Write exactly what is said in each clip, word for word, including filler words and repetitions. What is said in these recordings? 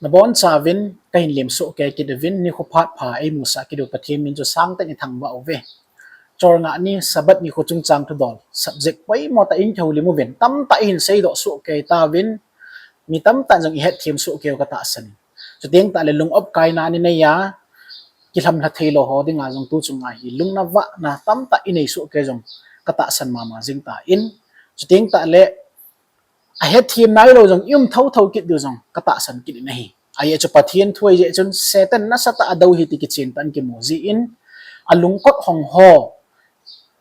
Nabonchauvin kahin lemsoh kei kit uvin, nikho phat pha eimusah kit u Pathen min chu sangtah in ithangvah uve. Cholngah ni Sabbath nikho chungchang thudol subject poimotah in kihoulim uvin, tamtah ihin seidoh soh kei tauvin, mi tamtah in jong ihetthem soh kei u katahsan in. Chuteng tahle lung-op kaina ani neiya, kilhamlha theilou ho dinga jong tu chunga hi lungna vahna tamtah inei soh kei jong katahsan mama jing tan. Chuteng tahle ahetthem nailou jong ium thouthou kit diu jong katahsan kit in ahi. Ajeh chu Pathen thu ahijeh chun Satan nasatah a adou ahi ti kichentah in kimu jin, alungkot hong ho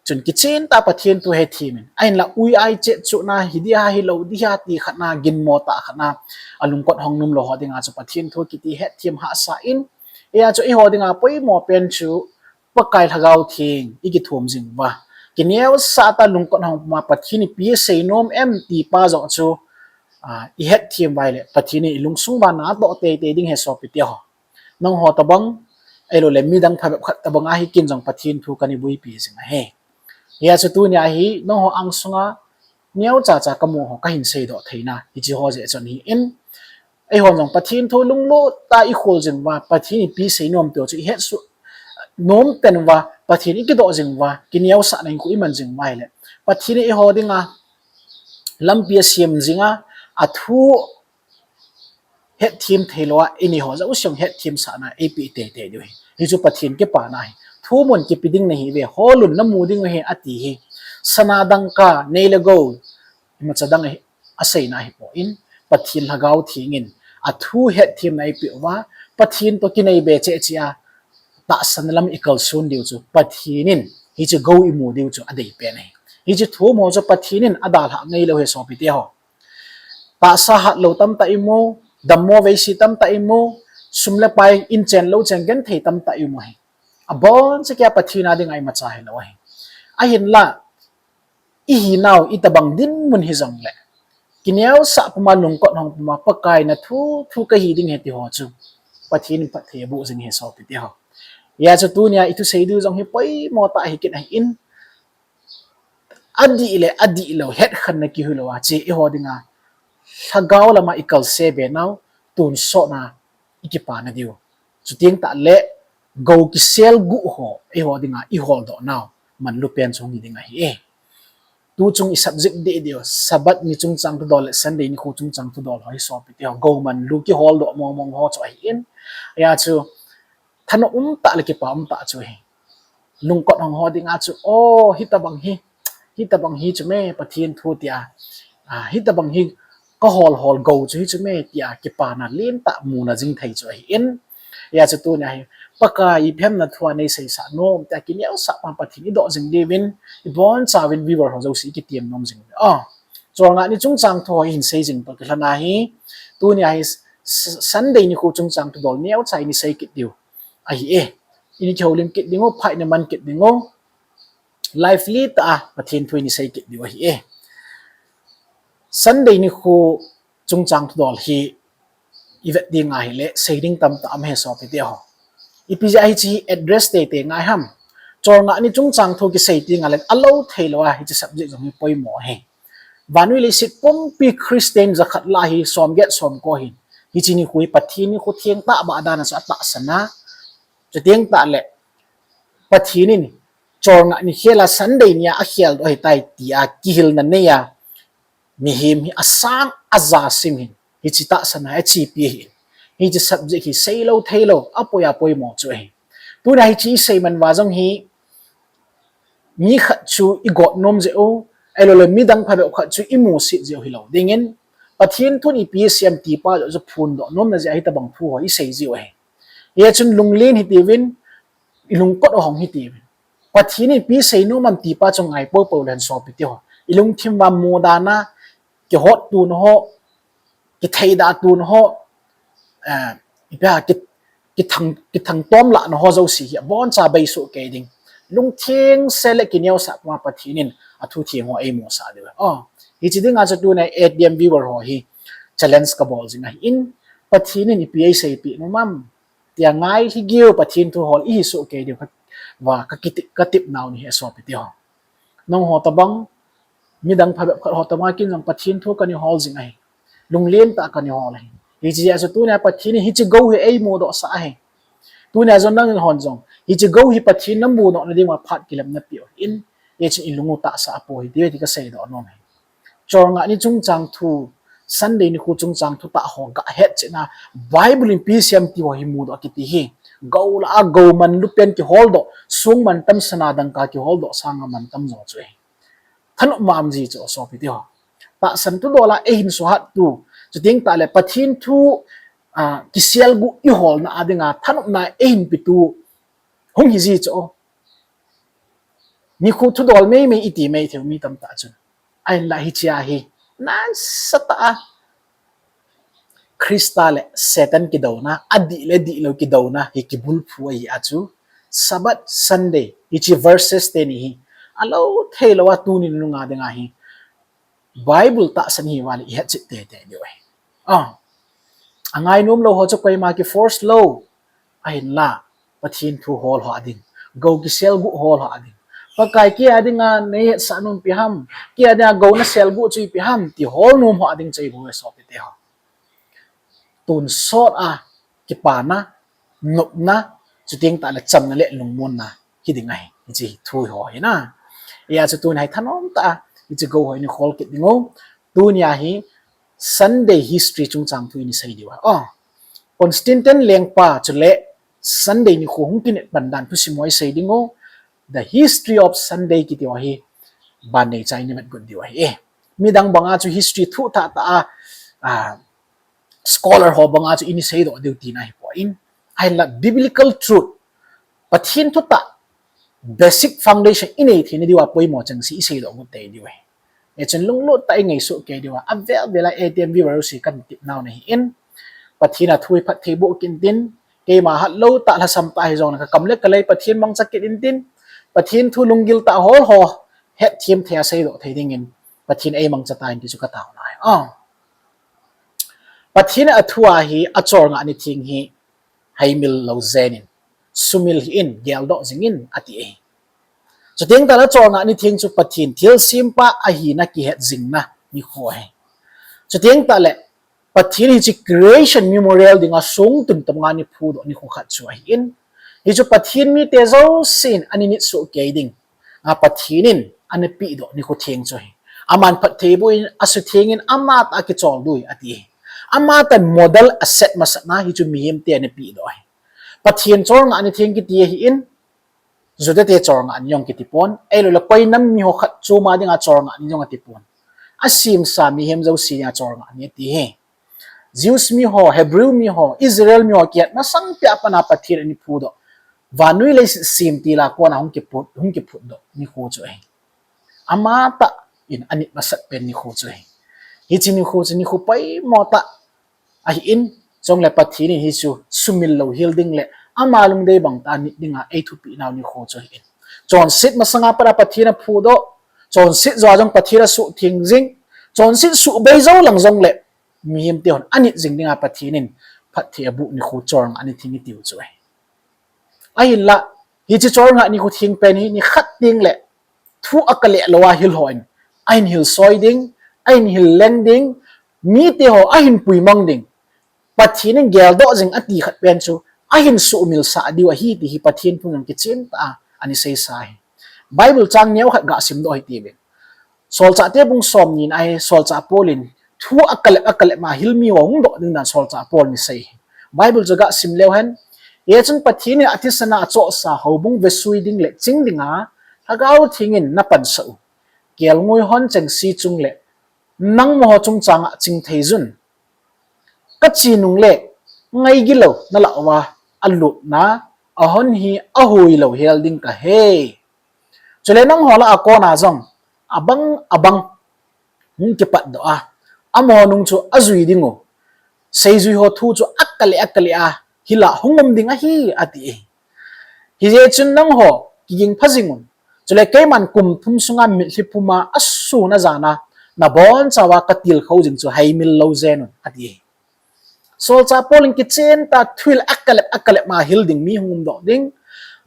chun kichentah a Pathen thu hetthem in, ahinla ui ai chetchotna, hiding ham hilou ding ham ti khatna, ginmo tah khatna, alungkot hong nomlou ho dinga chu Pathen thu kiti hetthem hahsa in, hijeh chun eiho dinga poimo pen chu Pakai Lhagao Theng ikithum jing uva, kineosah tah a lungkot hong puma Pathen in ipi aseinom em ti pa joh chu ihetthem uva ahile Pathen in ilungsung uva natoh teitei ding ahi sopite ho. Nangho tobang, ahiloule midang phabep khat tobang ahi ken jong Pathen thu kana boipi jing ahi. Hijeh chun tunia hi nangho angsunga neochacha kamu ho kahin seidoh theina hiche ho jeh chun ahin, eihon jong Pathen thu lunglut tah a ikhol jing uva, Pathen in ipi aseinom ti chu ihetsoh nom pen uva, Pathen ikidoh jing uva, kineosahna hinkho iman jing uva ahile Pathen in eiho dinga lampi asem jinga, athu hetthem theilou a inei ho jouse jong hetthemsahna eipeh teitei diu ahi. Hichu Pathen kipana ahi. Thumun kipe ding nahiuve, holun namu ding u ahi ati hi. Sana dangka, nei le gou, imacha dang aseina ahipoi, Pathen Lhagao Theng in athu hetthemna eipeh uva, Pathen toh kinaibe cheh cheh a tahsan lam ikalson diu chu Pathen in hiche gou imu diu chu adeipen ahi. Hiche thumun chu Pathen in adalhah ngeilou ahi sopite ho. Tahsa hatlou tamtah imu, dammo veise tamtah imu, sum le pai inchen louchen genthei tamtah imu ahi. Aboncha kia Pathen a dinga imacha hilou ahi. Ahinla ihinau itobang dinmun hijongle, kineosah puma lungkot hong puma Pakai nathu thu kahi ding ahi ti ho chu Pathen in phatthei aboh jing ahi sopite ho. Hijeh chun tunia ithusei diu jong hi poimotah ahi kit ahin, adih le adihlou hetkhenna kihuilou a che eiho dinga lhagao lama ikalse be nau, tonsotna ikipana diu. Chuteng tahle gou kisel guh ho eiho dinga iholdoh nau manlu pen chu hung hi ding ahi e. Tuchung isubject deh diu Sabbath ni chungchang thudol le Sunday nikho chungchang thudol ho hi sopite ho, gou manlu kiholdoh mongmong ho chu ahin, hijeh chun thanom umtah le kipa umtah chu ahi. Lungkot hong ho dinga chu, o, hitobang hi, hitobang hi chu me Pathen thu tia, hitobang hi kahol hol gou chu hi chu me tia kipana lentah muna jing thei chu ahin, hijeh chun tunia hi Pakai iphemna thua neiseisah nom tia kineosah puma Pathen idoh jing diuvin, ibonchauvin viewer ho jouse ikitem nom jing uve. Cholngah ni chungchang thu ho ihin sei jing toh kilhona hi, tunia hi Sunday nikho chungchang thudol neocha ini sei kit diu ahi e. Ini kihoulim kit dingu, phat ini man kit dingu, lively tah a Pathen thu ini sei kit diu ahi e. Sunday nikho chungchang thudol hi ivet ding ahile sei ding tamtah um ahi sopite ho. Ipi jeh a hiche hi address teitei ngai ham? Cholngah ni chungchang thu kisei tengle alou theilou a hiche subject jong hi poimo ahi. Vannoi leiset pumpi Christian jakhat lah hi somget somko ahin, hiche nikho hi Pathen nikho thengtah bah dan a chu atahsan a, chuteng tahle Pathen in cholngah ni khel a Sunday nia akheldoh ahitai tia kihilna nei a, mihem hi asang aja sim hin hiche tahsan a achepi ahin, hiche subject hi seilou theilou apoi a poimo chu ahi. Tunia hiche isei man uva jong hi mi khat chu igot nom jeh u, ahiloule midang phabep khat chu imusit jeh u hilou dingin, Pathen thun ipi asei em ti pa joh chu phondoh nomna jeh a hitobang thu ho isei jiu ahi. Hijeh chun lunglen hitiuvin, ilungkot u hong hitiuvin, Pathen in ipi asei nom em ti pa chu ngai poupou leu hen sopite ho. Ilungthim uva mudan a, kihot tona ho, kitheidah tona ho, ipi ham, kithang, kithang tomlahna ho jouse hi aboncha beisoh kei ding. Lungtheng sel le kineosah puma Pathen in athu theng ho eimusah diu. Hiche dinga chu tunia A D M viewer ho hi challenge kabol jing ahin, Pathen in ipi eiseipeh nom am tia ngai lhigil Pathen thu hol ihi soh kei diu va katep nau ahi sopite ho. Nangho tobang, midang phabep khat ho tobang a ken jong Pathen thu kana hol jing ahi. Lunglen tah a kana hol ahi. Hiche jeh a chu tunia Pathen in hiche gou hi eimudoh sah ahi. Tunia jong nangin hon jong hiche gou hi Pathen namudoh na diuva phat kilemna peh u hin, hichun ilung u tahsa a po hite ti kaseidoh nom ahi. Cholngah ni chungchang thu, Sunday nikho chungchang thutah ho gahet chetna, Bible in ipi asei em ti ho hi mudoh kiti hi. Gou lah a gou manlu pen kiholdoh, song mantam sana dangka kiholdoh sanga mantam jo chu ahi. Thanop mama ji chu sopite ho. Tahsan thudol a eihin suhat tu, chuteng tahle Pathen thu, ah, kiselguh iholna a dinga thanopna eihin petu hung hi ji chu. Nikho thudol meimei iti mai theiu mi tamtah chun. Ahinla hichea hi nasatah a Christa le Satan kidouna, adih le dihlou kidouna hi kibulphu ahi a chu, Sabbath Sunday, hiche verses teni hi alou theilou a tuni nunga dinga hi Bible tahsan hiuva le ihetchet teitei diu ahi. Ah, angainom lou ho chu koima kiforce lou, ahinla Pathen thu hol ho a ding, gou kiselguh hol ho a ding, Pakai, keia dinga neihetsah nom ipi ham, keia dinga gou naselguh chu ipi ham ti hol nom ho a ding chu ahibouve sopite ho. Tonsot a kipana, nopna, chuteng tahle chamna le lungmonna hiding ahi, hiche thu ho hi na. Hijeh a chu tunia hi thanom tah a hiche gou ho ihin hol kit diu. Tunia hi Sunday history chungchang thu ihin sei diu ahi. Oh, Constantine lengpa chule Sunday nikho hung kinit pan dan thusim ho isei diu. The History of Sunday kiti ho hi ban neicha ihin vetgot diu ahi. Midang banga chu history thuh tahtah a, ah, scholar ho banga chu ihin seidoh diu tina ahipoi. Ahinla biblical truth, Pathen thutah basic foundation inei theina diuva poimo chengse iseidoh got tei diu ahi. Hichun lunglut tah a ingaisoh kei diuva, avel vel a A T M viewer jouse kahin tepna u ahin, Pathen a thu hi phatthei boh kit intin, keima hatlou tah, lhasam tah hijongle kakam le kalei Pathen mangcha kit intin, Pathen thu lunggil tah a hol ho hetthem thei a seidoh thei dingin Pathen in eimangcha tahen ti chu kataona ahi. Ah, Pathen in athu a hi acholngah ni theng hi heimil lou jen in, sumil hih in, geldoh jing in ati ahi. Chuteng tahle acholngah ni theng chu Pathen thilsempa ahina kihet jingna nikho ahi. Chuteng tahle Pathen hiche creation memorial dinga songtun tobanga eiphudoh nikho khat chu ahin, hichu Pathen mite jousen ana nit soh kei ding a Pathen in ana pehdoh nikho theng chu ahi. Aman phattheiboh in, asutheng in, amatah a kicholdo in ati ahi. Amatah in model aset masatna hichu mihemte ana pehdoh ahi. Pathen cholngah ni theng kiti ahin, Judate cholngah ni jong kiti pon, ahiloule koi nam miho khat chom a dinga cholngah ni jong ati pon. Asemsa mihem jouse dinga cholngah ni ati ahi. Jews miho, Hebrew miho, Israel miho kihet masang peh a pat a Pathen in ana phudoh, vannoi leiset sem til a kona hung kiphut, hung kiphutdoh nikho chu ahi. Amatah in anit masat pen nikho chu ahi. Hiche nikho chu nikho poimo tah ahin, chule Pathen in hichu sumil louhel ding le ama lungdei bang tah a nit dinga eithupeh nau nikho chu ahin. Chonset masanga pat a Pathen aphudoh, chonset joua jong Pathen asuhtheng jing, chonset suhbei jou lang jongle mihemte hon anit jing dinga Pathen in phatthei aboh nikho cholngah ni theng itiu chu ahi. Ahinla hiche cholngah nikho theng pen hi nikhat tengle thu akaleh lou a hil hon ahin hilsoi ding, ahin hilleng ding, mite ho ahin puimang ding, Pathen in geldoh jing ati khat pen chu ahin suhmilsah diu ahi ti hi Pathen thu jong kichen tah a ana seisa ahi. Bible chang neo khat gasimdoh hite uvin. Solchahte bung somni na hi solchah Paul in thu akalep akalep ma hilmi ho hungdoh ding dan solchah Paul in asei ahi. Bible chu gasim leu hen, hichun Pathen in athisana achohsa houbung vesui ding le ching dinga Lhagao Theng in napansah u kelngoi hon chengse chungle nangmaho chungchanga chingtheijun kache nungle ngaigilou nalah uva alupna ahon hi ahuilouhel ding kahi. Chule nangho lah a kona jong abang abang hung kipatdoh a, amaho nung chu ajui dingu, seijuiho thu chu akaleh akaleh a hil a hung um ding ahi ati. Hijeh chun nangho kiging pha jingun, chule keiman kum thum sunga mitlhi puma asun ajana nabonchauva katilkhou jing chu heimil lou jenun ati. Solchah Paul in kichen tah a thuhil akalep akalep ma hil ding mi hung umdoh ding.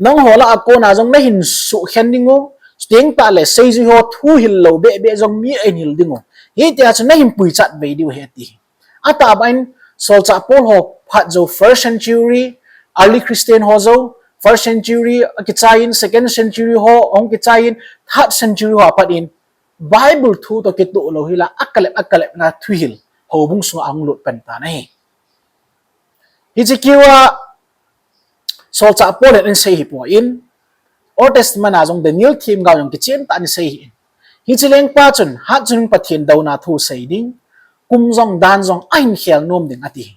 Nangho lah a kona jong nahin suhkhen dingu, chuteng tahle seijuiho thu hillou behbeh jong mi ahin hil dingu, hitia chu nahin puichat vei diu ahi ati. Atahbeh in Solchah Paul ho phat jou first century, early Christian ho jou first century akichai in, second century ho ahung kichai in, third century ho apat in, Bible thu toh kitoh lou hi la, akalep akalep na thuhil houbung sunga ahung lut pan tan ahi. Hiche kiu a Solchah Paul in ana sei hi poi in, Old Testament a jong Daniel themgao jong kichen tah in ana sei hi in. Hiche lengpa chun hatchungnung Pathen douna thu sei ding, kum jong dan jong ahin khel nom ding ati.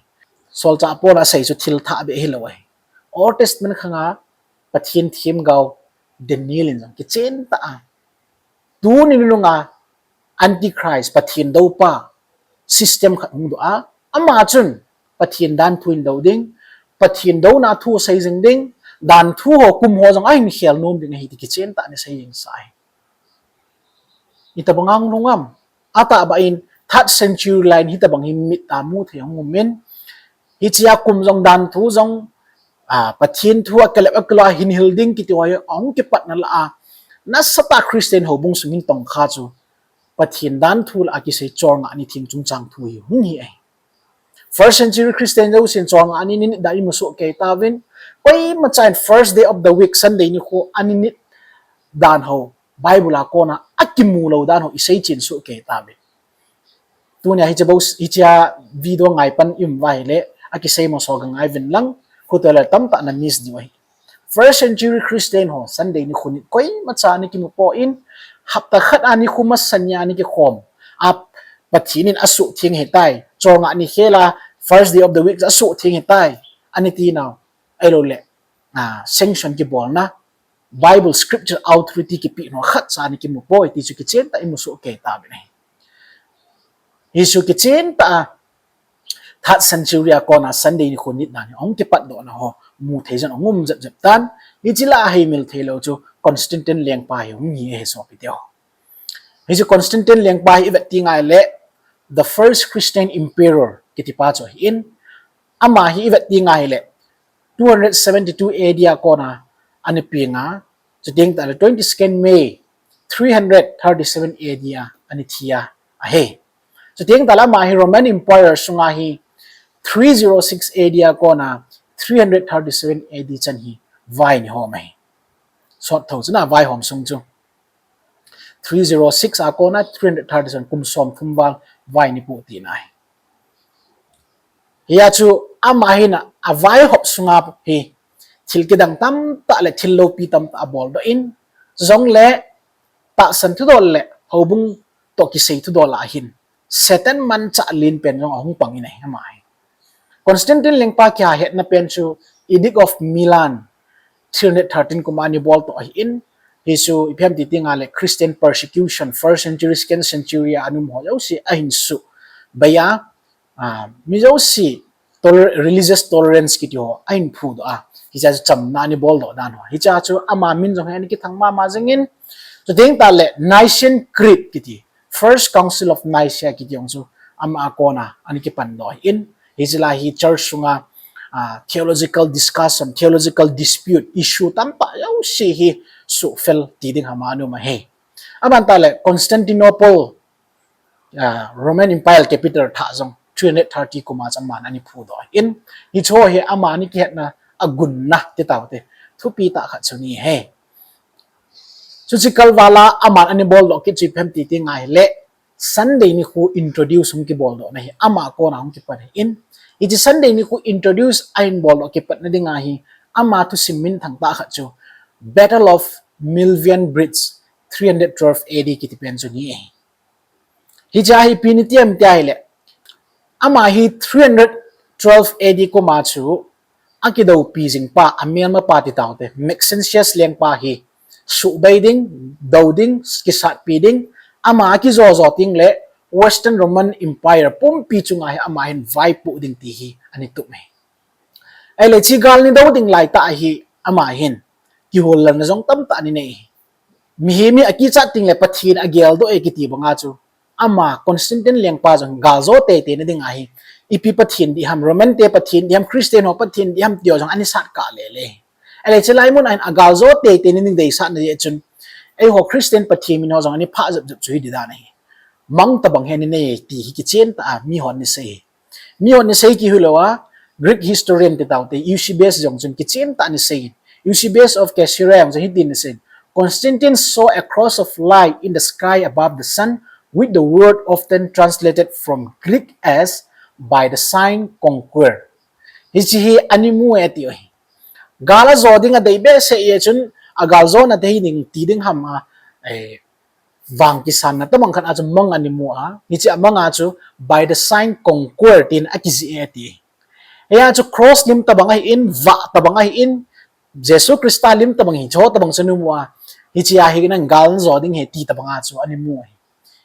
Solchah Paul asei chu thil thah beh hilou ahi. Old Testament khang a Pathen themgao Daniel in jong kichen tah a, tuni nunung a Antichrist, Pathen doupa system khat hung doh a, ama chun Pathen dan thu in dou ding, Pathen douna thu sei jing ding, dan thu ho kum ho jong ahin khel nom ding ahi ti kichen tah in asei jing sa ahi. Itobang a hung lhung am? Atahbeh in third century lai in hitobang hi mit a mu thei hung um in, hiche a kum jong dan thu jong, a, Pathen thu akalep akalou a hin hil ding kiti ho hi ahung kipat na lah a, nasatah Christian houbung sung hin tongkha chu Pathen dan thu lah a kisei cholngah ni theng chungchang thu hi hung hi ahi. First century Christian jousen cholngah ni ni nit dan imu soh kei tauvin, koima chan first day of the week, Sunday nikho a ni nit dan ho, Bible a kona akimu lou dan ho isei chen soh kei tauvin. Tunia hiche bou, hiche a video ngai pan i um uva ahile, akisei masa ho ga ngai uvin lang, hitoh le tamtah na miss diu ahi. First century Christian ho Sunday nikho nit koima cha ana kimu poi in, hapta khat a nikho masa ni a ana kikhom a, Pathen in asuhtheng ahitai, cholngah ni khel a first day of the week asuhtheng ahitai, ana ti nau, ahilou le, a, sanction kibolna, Bible scripture authority kipeh nau khat cha ana kimu poi ti chu kichen tah a imu soh kei tauvin ahi. Hichu kichen tah a third century a kona Sunday nikho nit dan hi ahung kipat doh na ho mu thei jong ahung um jep jep tan. Hiche lah a heimil thei lou chu Constantine lengpa hi hung hi ahi sopi teho. Hichu Constantine lengpa hi ivet teng ahile, the first Christian emperor kiti pa chu ahi in, ama hi ivet teng ahile, two hundred seventy-two A D a kona ana peng a, chuteng tah le twenty-second May three hundred thirty-seven A D a ana thi a ahi. Chuteng tah le ama hi Roman Empire sunga hi three zero six A D a kona three hundred thirty-seven A D chan hi vai ana hom ahi. Sot tho chu na vaihom sung chu. Three zero six a kona three hundred thirty-seven, kum somthum val vai ana pu tina ahi. Hia chu ama hin a, avaihop sunga hi thil kidang tamtah le thil loupi tamtah abol doh in, jongle tahsan thudol le houbung toh kisei thudol a hin Satan manchah len pen jong ahung pang in ahi ama hi. Constantine lengpa kihetna pen chu Edict of Milan three hundred thirteen kum a ana bol toh ahi in, hichu ipi ham ti teng ahile Christian persecution first century, second century a ana um ho jouse ahin subei a, a, mi jouse toler-, religious tolerance kiti ho ahin phudoh a, hiche chu chamna ana bol doh dan ho. Hiche chu ama min jong hi ana kithang mama jing in, chuteng tah le Nicene Creed kiti, First Council of Nicaea kiti jong chu ama a kona ana kipan doh ahi in, hiche lah a hi church sunga, a, theological discussion, theological dispute, issue tamtah jouse hi suhfel ti ding ham a ana um ahi. Aban tah le Constantinople, a, Roman Empire capital thah jong three hundred thirty kum a chu aman ana phudoh ahi in, hiche ho hi ama ana kihetna agunna ti taute, thupi tah khat chu ahi. Chuche kalval a aman ana bol doh kit chu ipi ham ti teng ahile, Sunday nikho introduce hung kibol doh na hi ama a kona hung kipan ahi in, hiche Sunday nikho introduce ahin bol doh kipatna dinga hi ama thusim minthang tah khat chu Battle of Milvian Bridge three hundred twelve A D kiti pen chu ahi. Hiche hi ipi ana ti ham ti ahile, ama hi three hundred twelve A D kum a chu akidoupi jing pa, amelma pa ti taute, Maxentius lengpa hi suhbei ding, dou ding, kisatpi ding, ama akijo jo teng le Western Roman Empire pumpi chunga hi ama hin vaipoh ding ti hi ana tup ahi. Ahile hiche gal ana dou ding lai tah a hi ama hin kihoulimna jong tamtah ana nei ahi. Mihem hi akichat teng le Pathen ageldoh e kiti banga chu, ama Constantine lengpa jong galjo teitei na dinga hi, ipi Pathen dih ham, Roman te Pathen dih ham, Christian ho Pathen dih ham ti ho jong ana sat kah lele. Ahile hiche lai mun a hin agaljo teitei na ding deisahna jeh chun, eiho Christian Pathen min ho jong ana phah jep jep chu hi ding dan ahi. Mang tobang hi ana nei ti hi kichen tah a mihon ana sei ahi. Mi hon ni sei kihilou a, Greek historian ti taute, Eusebius jong chun kichen tah ni sei. Eusebius of Caesarea jong chun hiti ni sei. Constantine saw a cross of light in the sky above the sun, with the word often translated from Greek as by the sign conquer. Hiche hi ani mu e ti ahi. Gal ajo ding adei behseh e chun, agal jona te hi ding ti ding ham a, eh, vang kisanna tabang khat a chu mang ani mu a, hiche a mang a chu by the sign conquer tin akijih e ti. Hiya chu cross lim tabang ahin, vah tabang ahin, Jesu Christa lim tabang hi, chu tabang chu ani mu a, hiche a hi nang gal jo ding ahi ti tabang a chu ani mu ahi.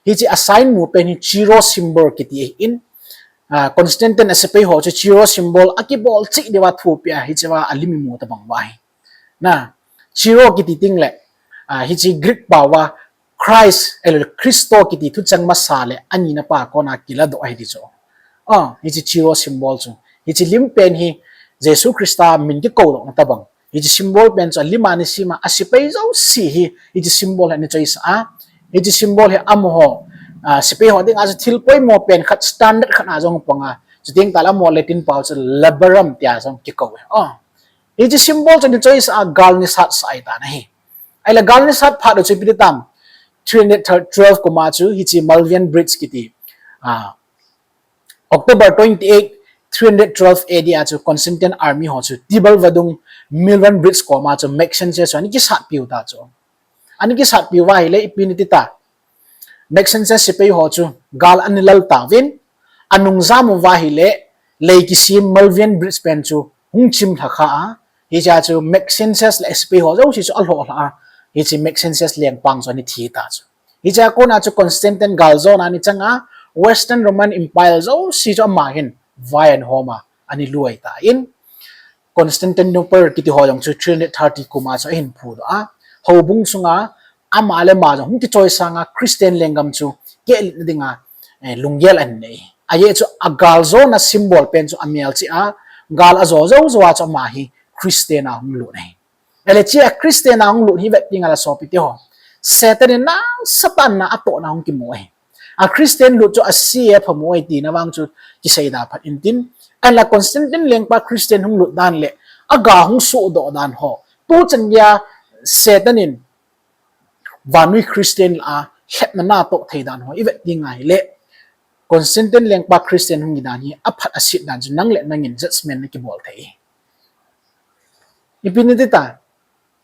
Hiche a sign mu pen hi Chi Rho symbol kiti ahin, ah, Constantine a sepai ho chu Chi Rho symbol akibol cheh diuva thupeh a, hiche a alim imu tabang uva ahi. Na, Chi Rho kiti ding le, ah, hiche Greek pao a Christ, eh, Christo kiti thucheng masa le anina pa kona kiladoh ahi ti chu. Ah, hiche Chi Rho symbol chu. Hiche lim pen hi Jesu Christa min kikoudohna tabang. Hiche symbol pen chu alim a ani sem a, asepai jouse hi hiche symbol hi ani choisah a. Hiche symbol hi amaho, ah, sepai ho ding a chu thil poimo pen khat, standard khat a jong pang a. Chuteng tah le amaho Latin pao chu labarum tia jong kikou e. Ah. Hiche symbol chu ani choisah a, gal ani sat sah ahitan ahi. Ahile gal ani sat phat u chu ipi ti tam. Three hundred twelve kum a chu hiche Milvian Bridge kiti, ah, October twenty-eight, three hundred twelve A D a chu Constantine army ho chu Tibal vadung Milvian Bridge koma chu Maxentius chu ani kisatpiu ta chu. Ani kisatpiu va ahile ipi ni ti ta. Maxentius sepai ho chu gal ani lal tauvin, anung jam uva ahile, lei kisem Milvian Bridge pen chu hung chim lhakha a, hiche a chu Maxentius le sepai ho jouse chu alhoh lha a, hiche Maxentius lengpang chu ani thi ta chu. Hiche a kona chu Constantine gal jona ani chang a, Western Roman Empire jouse chu ama hin vai ani hom a, ani lui ta in, Constantinople kiti ho jong chu three hundred thirty kum a chu ahin phudoh a, houbung sunga ama le ama jong hung kichoisang a, Christian lenggam chu kehlutna dinga, eh, lunggel ahin nei. Ajeh chu agal jona symbol pen chu amelchih a, gal ajo jou jou a chu ama hi Christian a hung lut ahi. Ahile hiche a Christian a hung lut hi vet ding ahile sopi teho, Satan in nasatah in atohna hung kimu ahi. A Christian lut chu ase a phamu ahi tina vang chu kisei da phat intin. Ahinla Constantine lengpa Christian hung lut dan le aga hung sohdoh dan ho, tuchan geiya Satan in vannoi Christian lah a lhepna natoh thei dan ho ivet ding ahile, Constantine lengpa Christian hung hi dan hi aphat aset dan chu nang le nangin judgment nakibol thei. Ipi ni ti ta,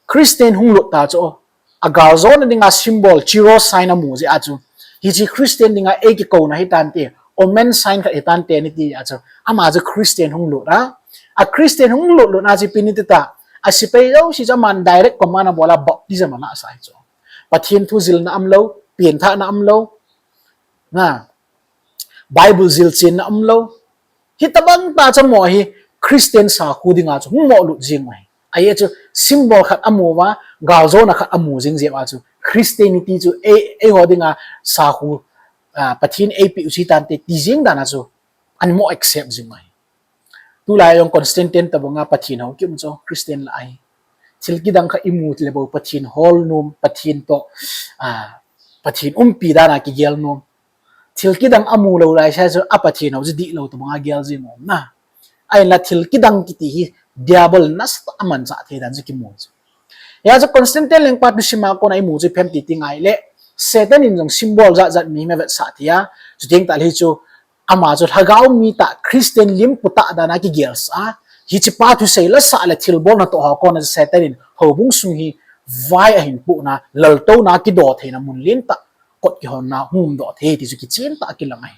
Christian hung lut ta chu, agal jona dinga symbol, Chi Rho sign amu jeh a chu, hiche Christian dinga eikikouna hitante, omen sign khat hitante ani ti a chu, ama chu Christian hung lut a, a Christian hung lut lut na chu ipi ni ti ta, asepai jouse chu aman direct command abol a baptism ana sa hi chu. Pathen thu jilna umlou, penthahna umlou, na, Bible jilchenna umlou. Hitobang tah chu amaho hi Christian sakhu dinga chu hung moh lut jing u ahi. Ajeh chu symbol khat amu uva, galjona khat amu jing jeh uva chu Christianity chu ei, eiho dinga sakhu, ah, Pathen eipeh u chu hitante ti jing dan a chu ani moh accept jing u ahi. Tulai jong Constantine tobanga Pathen hou kium chu Christian lah ahi. Thil kidang khat imu le bou Pathen hol nom, Pathen toh, ah, Pathen umpi dan a kigel nom. Thil kidang amu lou laisea chu a Pathen hou chu dihlou tobanga gel jing u aum na. Ahinla thil kidang kiti hi Diabol nasatah a amanchah thei dan chu kimu chu. Hia chu Constantine lengpa thusim a kona imu chu ipi ham ti ti ngai le, Satan in jong symbol jat jat mihem avetsah thei a, chuteng tah le hichu ama chu lhagao mi tah, Christian limpu tah dan a kigelsah a, hichepa thusei lasah le thilbol natoh ho kona chu Satan in houbung sung hi vai ahin pohna, laltouna kido theina mun lentah kot kihonna hung umdoh thei ti chu kichen tah a kilang ahi.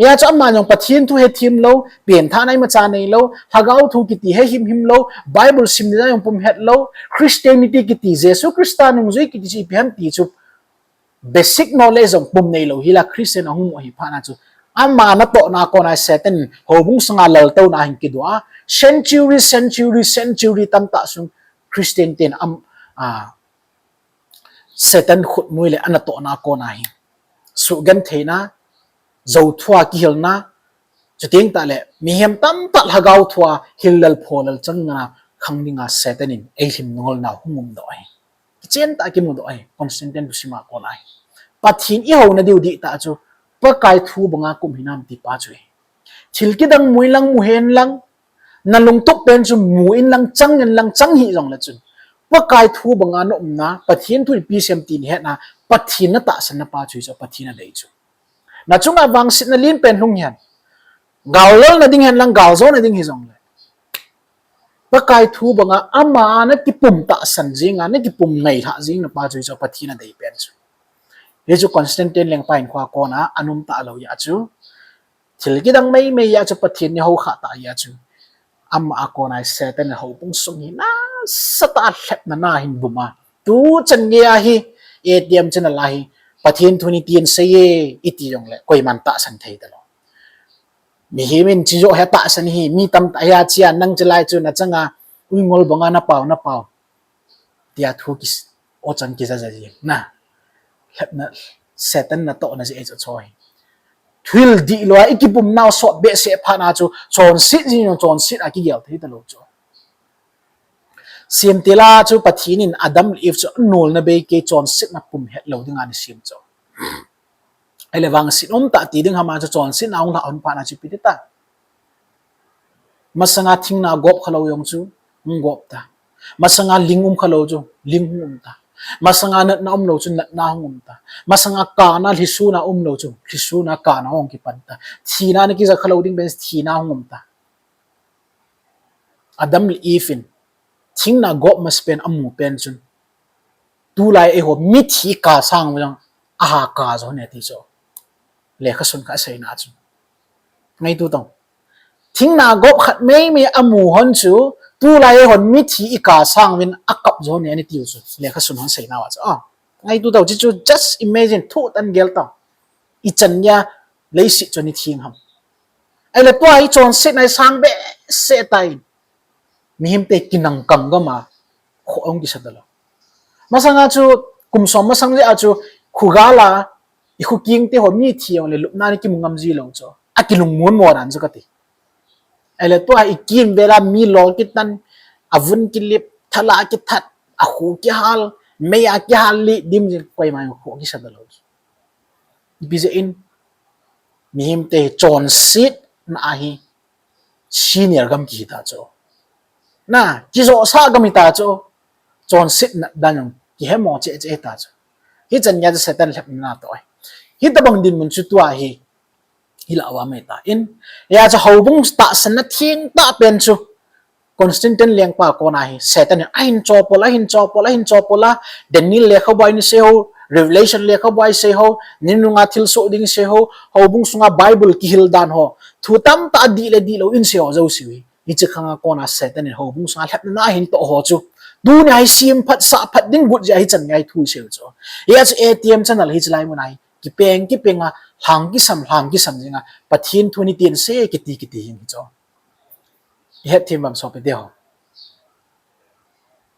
Hia chu aman jong Pathen thu hethem lou, penthahna imacha neilou, lhagao thu kiti hehimhim lou, Bible sim ding jong pum hetlou, Christianity kiti, Jesu Christa nungjui kiti chu ipi ham ti chu basic knowledge jong pum neilou hila Christian ahung mu ahi phat na chu, ama natohna kona Satan in houbung sunga laltouna ahin kido a, century, century, century tamtah sung Christian ten am, a, Satan khutnoi le anatohna kona hi suhgentheina, jou thua kihilna, chuteng tah le mihem tamtah lhagao thua hillel pholel chang ngana khang dinga Satan in eilhim nunglna hung umdoh ahi. Kichen tah a kimudoh ahi, Constantine thusim a kona hi. Pathen ihouna diu dihtah chu Pakai thu banga kum hinam ti pa chu ahi. Thil kidang mu in lang, mu hen lang, na lungtup pen chu mu in lang, chang in lang, chang hih jongle chun, Pakai thu banga na umna, Pathen thu ipi sem ti na hetna, Pathen na tahsanna pa chu hichu Pathen adei chu. Na chunga vangsetna len pen lhung hen. Galjona ding hen lang, galjona ding hijongle, Pakai thu banga ama na kipum tahsan jinga, na kipum ngailhah jing na pa chu hichu Pathen adei pen chu. Hichu Constantine lengpa hinkhoa kona anom talou jeh chu, thil kidang meimei jeh chu Pathen ni houkhah ta jeh chu, ama a kona Satan in houbung sung hi nasatah a lhepna na hin bum a, tuchan gei ahi, A T M channel a hi, Pathen thu ni tin sei e, iti jongle koiman tahsan thei talou. Mihem in chi joh hi atahsan hi, mi tamtah hi achia, nang chilai chu na changa, uingol banga na pao, na pao, tia thu kis, o chan kija ja ji na. Lhepna, Satan natohna jeh chu ahi. Thil dihlou a ikipum nau sot behseh phat na chu, chonset jing jong chonset a kigel thei talou chu. Semtil a chu Pathen in Adam le Eve chu anolna bei kei chonsetna pum hetlou dinga ana sem chu. Ahile vangset umtah ti ding ham a chu chonsetna hung lhah hon phat na chu ipi ti ta. Masanga thingna gop khalou jong chu hung gop ta. Masanga ling um khalou chu ling hung um ta. Masanga natna umlou chu natna hung um ta. Masanga kana lhisuna umlou chu lhisuna kana hung kipan ta. Thina na kija khalou ding pen thina hung um ta. Adam le Eve in thingna gop masapen amu pen chun, tulai eiho mithi ka sang vang aha ka jo ne ti chu lekhasun kha aseina chu. Ngaito tang. Thingna gop khat meimei amu hon chu, tulai eihon mithi ika sang uvin akap jo ne ani tiu chu lekhasun hon seina a chu. A, ngaito tau, chi chu just imagine, thu tan gel tau. Ichan geiya leiset chu ani theng ham? Ahile tua hi chonsetna hi sang behseh tan, mihemte kinang kam gam a khoh ahung kisa talou. Masanga chu kum som masang jeh a chu khogal a ikhokengte ho mithi jongle lupna ana kimu ngam ji lou chu, akilungmon mo dan chu kati. Ahile tua hi ikimvel a mi lol kitan, avun kilip, thala kithat, akhu kihal, mei a kihal li dim jing, koiman khoh kisa talou chu. Ipi jeh in, mihemte hi chonsetna ahi, senior gam kihi ta chu. Na, kijosah gam hita chu, chonsetna dan jong kihemo cheh cheh hita chu. Hichan geiya chu Satan lhepna natoh ahi. Hitobang dinmun chu tua hi, hilah uva mai ta in. Hia chu houbung tahsanna thengtah pen chu Constantine lengpa kona hi Satan in ahin chopol, ahin chopol, ahin chopol a, Daniel lekhabu a isei ho, Revelation lekhabu a isei ho, ni nunga thilsoh ding isei ho, houbung sunga Bible kihil dan ho, thu tamtah adih le dihlou isei ho jouse hi, hiche khanga kona Satan in houbung sunga lhepna ahin toh ho chu, tunia hi sem phat sah phat ding got jeh a hichan geiya thu isei u chu. Hia chu A T M channel hiche lai muna hi kipeng kipenga, lhang kisam lhang kisam jinga, Pathen thu ni tin sei kiti kiti jing hi chu. Ihet them uvem sopite ho?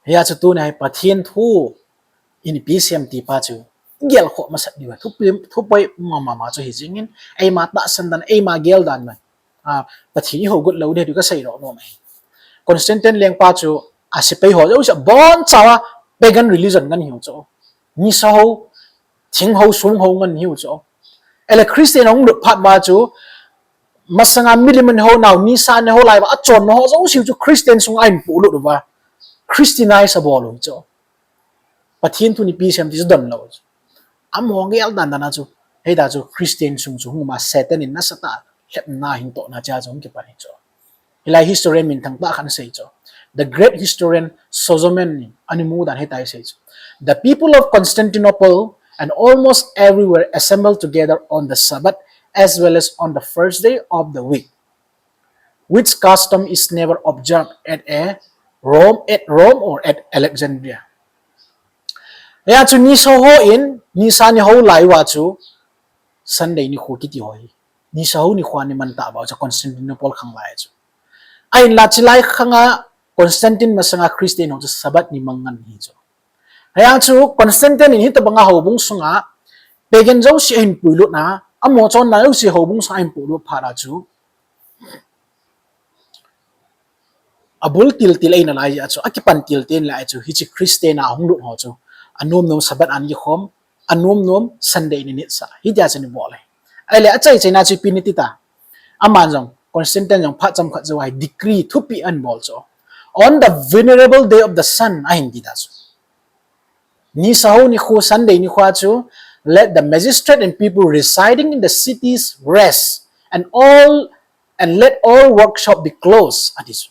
Hia chu tunia hi Pathen thu in ipi sem ti pa chu gelkhoh masat diu, thupoi mama ma chu hi jingin, eima tahsan dan, eima gel dan dan, Pathen ihou got lou ding diu kasei lou nom ahi. Constantine lengpa chu asepai ho jouse abonchauva pagan religion ngan hiu chu. Nisa hou, thing hou, song hou ngan hiu chu. Ahile Christian ahung lut phat uva chu, masanga milim in hou nau, nisa in hou lai uva achonna ho jouse chu Christian sunga ahin polut uva, Christianize abol u chu. Pathen thu in ipi sem ti chu donlou chu. Amaho gel dan dan a chu, hita chu Christian sung chu hung um a Satan in nasatah lhepna ahin tohna chea chu hung kipan hi chu. Hilai historian minthang tah khat in asei chu, the great historian Sozomen in ana mu dan hitia asei chu, the people of Constantinople and almost everywhere assemble together on the Sabbath as well as on the first day of the week, which custom is never observed at a Rome, at Rome or at Alexandria. Hia chu nisa hou in, nisa ni hou lai uva chu Sunday nikho kiti ho hi, nisa hou nikho a ana man tah uva chu Constantinople khang lai chu. Ahinla chulai khanga Constantine masanga Christian ho chu Sabbath ni mang ngan hi chu. Hia chu Constantine in hitobanga houbung sunga pagan jouse ahin puilutna, amaho chonna jouse houbung sunga ahin puilut phat a chu, abul tiltil eina lai jeh a chu, akipan tiltil lai chu, hiche Christian a ahung lut ho chu, anom nom Sabbath a ana kikhom, anom nom Sunday ana nitsah, hitia chu ana bol ahi. Ahile achai chaina chu ipi ana ti ta? Aman jong Constantine jong phat chomkhat jou a hi decree thupeh ahin bol chu. On the venerable day of the sun, ahin ti ta chu. Nisa hou nikho, Sunday nikho a chu, let the magistrate and people residing in the cities rest, and all, and let all workshop be closed, ati chu.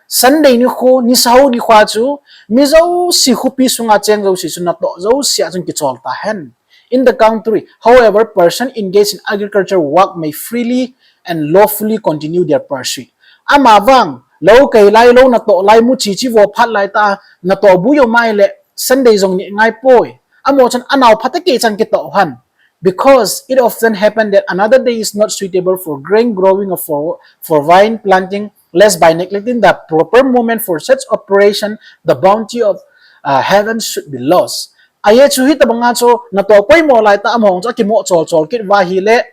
Sunday nikho, nisa hou nikho a chu, mi jouse, khopi sunga cheng jouse chu natoh jouse a chun kichol tahen. In the country, however, person engaged in agriculture work may freely and lawfully continue their pursuit. Amavang, lou kai lai, lou natoh lai, muchi chi vo phat lai ta, natoh bui um ahile, Sunday jong ni ngai poi. Amaho chun anao phat a kei chan kitoh hen. Because it often happened that another day is not suitable for grain growing or for, for vine planting, lest by neglecting the proper moment for such operation, the bounty of uh, heaven should be lost. Ahi chu hitabanga chu natoh poimo lai ta amaho chu akimo chol chol kit uva ahile,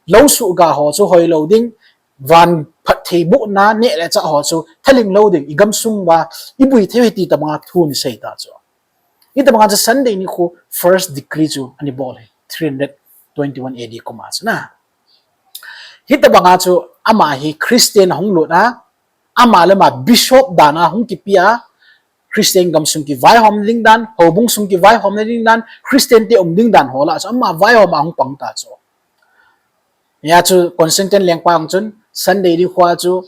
lou suhga ho chu hoilou ding, van phattheibohna neh le chah ho chu thaling lou ding, i gamsung uva i bui thei u ahi ti tabanga thu ahin sei ta chu. Hitabanga chu Sunday nikho first decree chu ahin bol hi three hundred twenty-one A D kum a chu na. Hitabanga chu ama hi Christian ahung lut a, ama le ama bishop dan a hung kipe a, Christian gamsung kivaihom ding dan, houbung sung kivaihom ding dan, Christian te um ding dan ho lah a chu ama vaihom a hung pang ta chu. Hia chu Constantine lengpa ang chun Sunday nikho a chu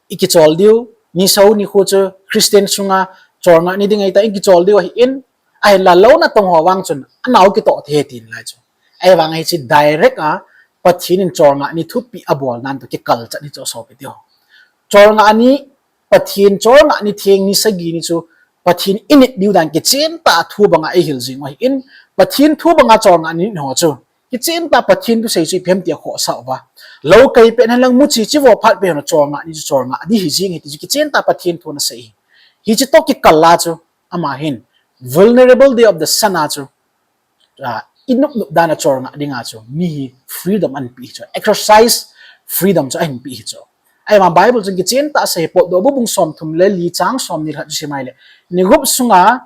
i kichol diu, nisa hou nikho chu Christian sunga cholngah ni ding ahi ta, i kichol diu ahin, ahinla lou natong ho vang chun anao kitoh thei tin lai chu. Ahivang hiche direct a Pathen in cholngah ni thupeh abol nan toh kikal chat hi chu sopi teho. Cholngah ni, Pathen cholngah ni theng ni sagi ni chu Pathen i nit diu dan kichen tah thu banga eihil jing u ahin, Pathen thu banga cholngah ni ho chu kichen tah Pathen thusei chu ipi ham ti akhohsah uva, lou kai pet hen lang, muchi chi vo phat pet hen lang, cholngah ni chu cholngah di hi jing ahi ti chu kichen tah Pathen thu ana sei hi. Hiche toh kikal a chu ama hin venerable day of the sun a chu, ah, i nopnop dan a cholngah dinga chu mi hi freedom ahin pe hi chu, exercise freedom chu ahin pe hi chu. Ahivang Bible chun kichen tah a asei hi, Potdohbu bung somthum le li chang somni le khat chu sim ahile, ni gup sunga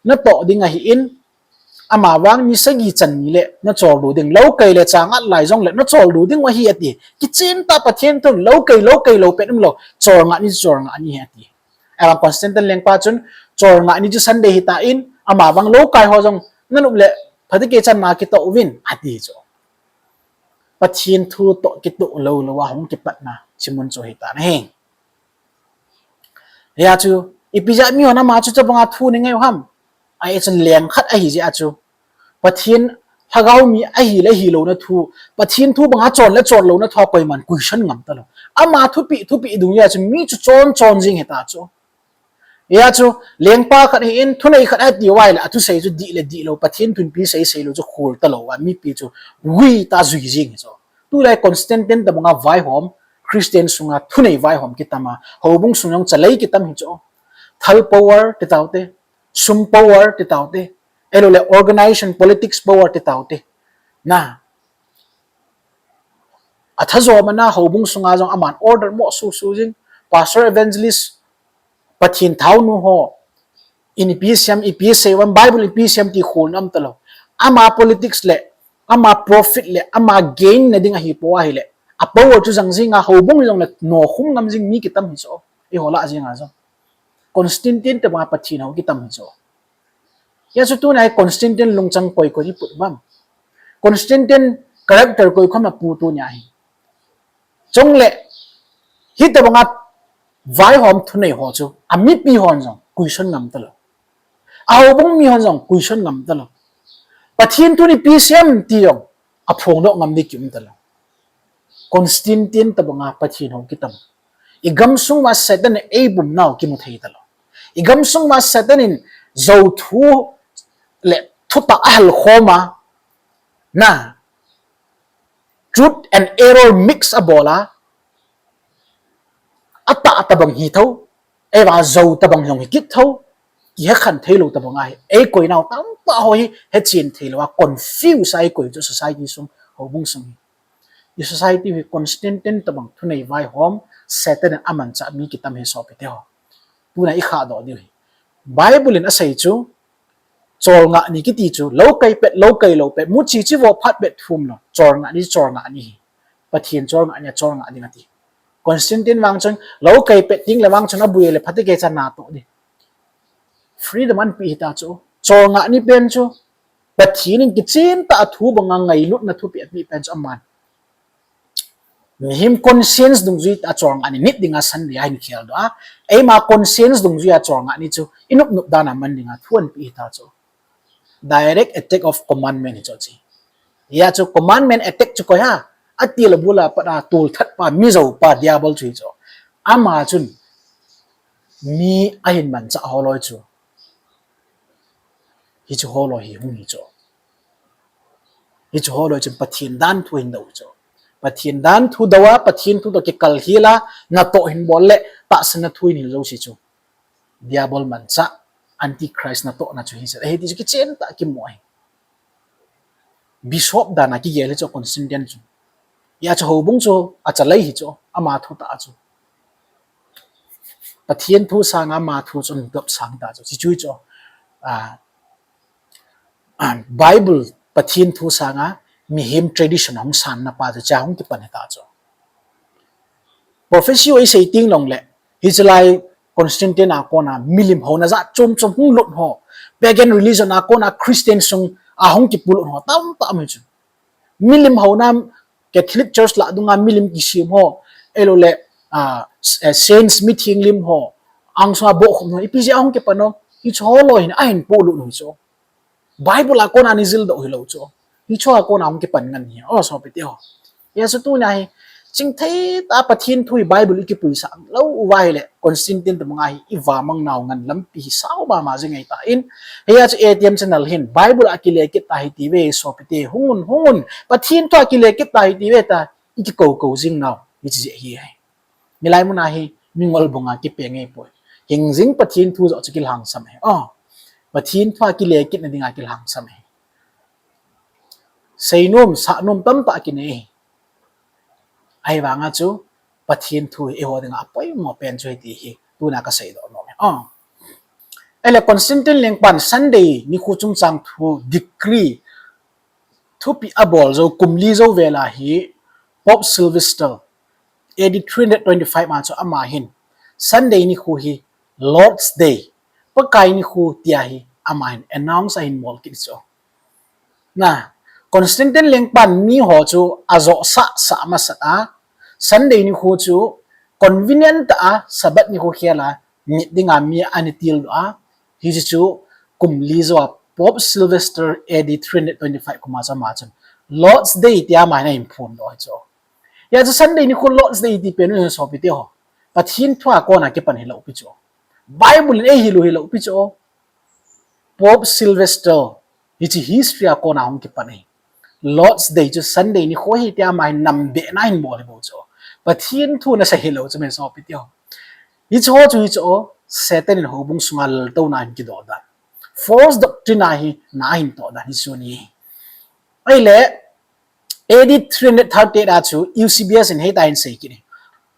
natoh ding ahin, amavang ni sagi chan ni le nachol diu ding, lou kai le chang at lai jongle nachol diu ding u ahi ati. Kichen tah Pathen thun lou kai, lou kai lou pet umlou, cholngah ni chu cholngah ni ahi ati. Ahivang Constantine lengpa chun cholngah ni chu Sunday ahi tan, amavang lou kai ho jong nanop le phat a kei chan ma kitoh uvin ati chu. Pathen thu toh kitoh lou lou a hung kipatna hiche mun chu ahi tan ahi. Hia chu ipi jeh a mi hon ama chu tabanga thu anei u ham? Ahi chun leng khat ahi jeh a chu, Pathen lhagao mi ahile hilouna thu, Pathen thu banga chon le chon louna thu a koiman question ngam talou. Ama thupeh, thupeh dung jeh a chu mi chu chon chon jing ahi ta chu. Hia chu lengpa khat ahin, thunei khat ati uva ahile athusei chu dih le dih lou, Pathen thunpi sei sei lou chu khol talou a mipi chu gui tah a jui jing ahi chu. Tulai Constantine tabanga vaihom, Christian sunga thunei vaihom kitam a, houbung sung jong chalei kitam ahi chu. Thal power ti taute, sum power ti taute, ahilouleh organization, politics power ti taute. Na, atha jo mana houbung sunga jong aman order mo su su jing, pastor, evangelist, Pathen thaonu ho in ipi siam, ipi sei uvem, Bible ipi siam ti kholna um talou. Ama politics le, ama profit le, ama gain na ding ahi pou ahile, a power chu jang jing a, houbung jong le nokhum ngam jing mi kitam ahi chu. Eiho lah jeng a jong Constantine tabanga Pathen hou kitam ahi chu. Hia chu tuni a hi Constantine lungchang koi koi hi put uvem? Constantine character koi khom a pu tuni a hi? Chule, hitabanga vaihom thunei ho chu, amipi hon jong question ngam talou. Ahoubung mi hon jong question ngam talou. Pathen thun ipi siam ti jong aphongdoh ngam ding kium talou. Constantine tabanga Pathen hou kitam. I gamsung uva Satan in eibum nau kimu thei talou. I gamsung uva Satan in jou thu le thutah ahal khom a, na, truth and error mix abol a, atah tabang hi tho, eiva jou tabang jong hi kit tho, kihe khen thei lou tabang ahi. Eikoi nau tamtah ho hi hechen thei lou a, confuse a eikoi chu society sung, houbung sung hi. I society hi Constantine tabang thunei vaihom, Satan in amanchah mi kitam ahi sopi teho. Tuna i khahdoh diu hi. Bible in asei chu, cholngah ni kiti chu, lou kai pet, lou kai lou pet, muchi chi vo phat pet thu umlou, cholngah ni, cholngah ni hi. Pathen cholngah ni, cholngah ding ati. Constantine vang chun, lou kai pet ting le vang chun abui le phatecha natoh di. Freedom anapeh hita chu. Cholngah ni pen chu. Pathen in kichen tah a thu banga ngailutna thupeh apeh pen chu aman. Mihem conscience dungjui a cholngah ni nit dinga Sunday ahin kheldoh a. Eima conscience dungjui a cholngah ni chu inop nop dan a man dinga thu anapeh hita chu. Direct attack of commandment hi chu chi. Hia chu commandment attack chu koi ham? Atil abul a pat a tolthat pa, mijou pa, diabol chu hi chu. Ama chun mi ahin manchah holoi chu. Hichu holoi hi hung hi chu. Hichu holoi chun Pathen dan thu hin dou hi chu. Pathen dan thu dou a, Pathen thu toh kikal hel a, natoh hin bol le, tahsanna thu hin hil jouse chu. Diabol manchah, Antichrist natohna chu hi chu. Ahi ti chu kichen tah a kimu ahi. Bishop dan a kigel hi chu Constantine chu. Hia chu houbung chu achalai hi chu, ama thu tah chu. Pathen thu sanga ama thu chu dop sang ta chu. Chi chu chu. Ah, Bible Pathen thu sanga mihem tradition hung sanna pa chu cha hung kipan hita chu. Prophecy ho isei teng long le, hiche lai Constantine a kona milim houna jat chom chom hung lut ho, pagan religion a kona Christian sung a hung kipulut ho tamtah um hi chu. Milim houna Catholic Church lah dunga milim kisem ho, ahilou le, ah, s-, eh, saints mitheng lim ho, angsunga bohkhum ho, ipi jeh a hung kipan ho, hichu holoi hin ahin polut u hi chu. Bible a kona ana jildoh hilou chu. Hichu a kona hung kipan ngen hi. O, sopite ho. Hia chu tuna hi, chingthei tah a Pathen thu hi Bible i kipuisah lou uva ahile, Constantine tobanga hi i vamang nau ngen lampi hi sao mama jing ahitan. Hia chu A T M channel hin, Bible a kile kit tahite ve, sopite, hung un, hung un, Pathen thu a kile kit tahite ve tia, i kikou kou jing nau, hiche jeh hi ahi. Hilai muna hi, mingol banga kipe ngai poi. Hingjing Pathen thu joh chu kilhangsam ahi. O, Pathen thu a kile kitna dinga kilhangsam ahi. Seinom, sahnom tamtah kinei ahi. Ahivanga chu, Pathen thu hi eiho dinga apoimo pen chu ahi ti hi, tuna kaseidoh nom ahi. O. Ahile Constantine lengpan Sunday nikho chungchang thu decree thupeh abol jou, kum li jou vel a hi Pope Sylvester, A D three hundred twenty-five ma chu ama hin Sunday nikho hi Lord's Day, Pakai nikho tia hi ama hin announce ahin bol kit chu. Na, Constantine lengpan miho chu ajoh sah sah masat a, Sunday nikho chu convenient tah a Sabbath nikho khel a nit dinga mi ana tildoh a, hiche chu kum li jou a Pope Sylvester A D three hundred twenty-five kum a chu ama chun Lord's Day tia ama hin ahin phondoh hi chu. Hia chu Sunday nikho Lord's Day ti pen u sopite ho, Pathen thu a kona kipan hilou pi chu. Bible in eihil u hilou pi chu. Pope Sylvester, hiche history a kona hung kipan ahi. Lord's Day chu Sunday nikho ahi tia ama hin nambehna ahin bol hi bou chu. Pathen thu nasei hilou chu, sopite ho. Hiche ho chu hi chu, Satan in houbung sunga laltouna ahin kidoh dan, false doctrine a hi na ahin toh dan hi chu ahi. Ahile, A D three hundred thirty-eight a chu Eusebius in hitia ahin sei kit e.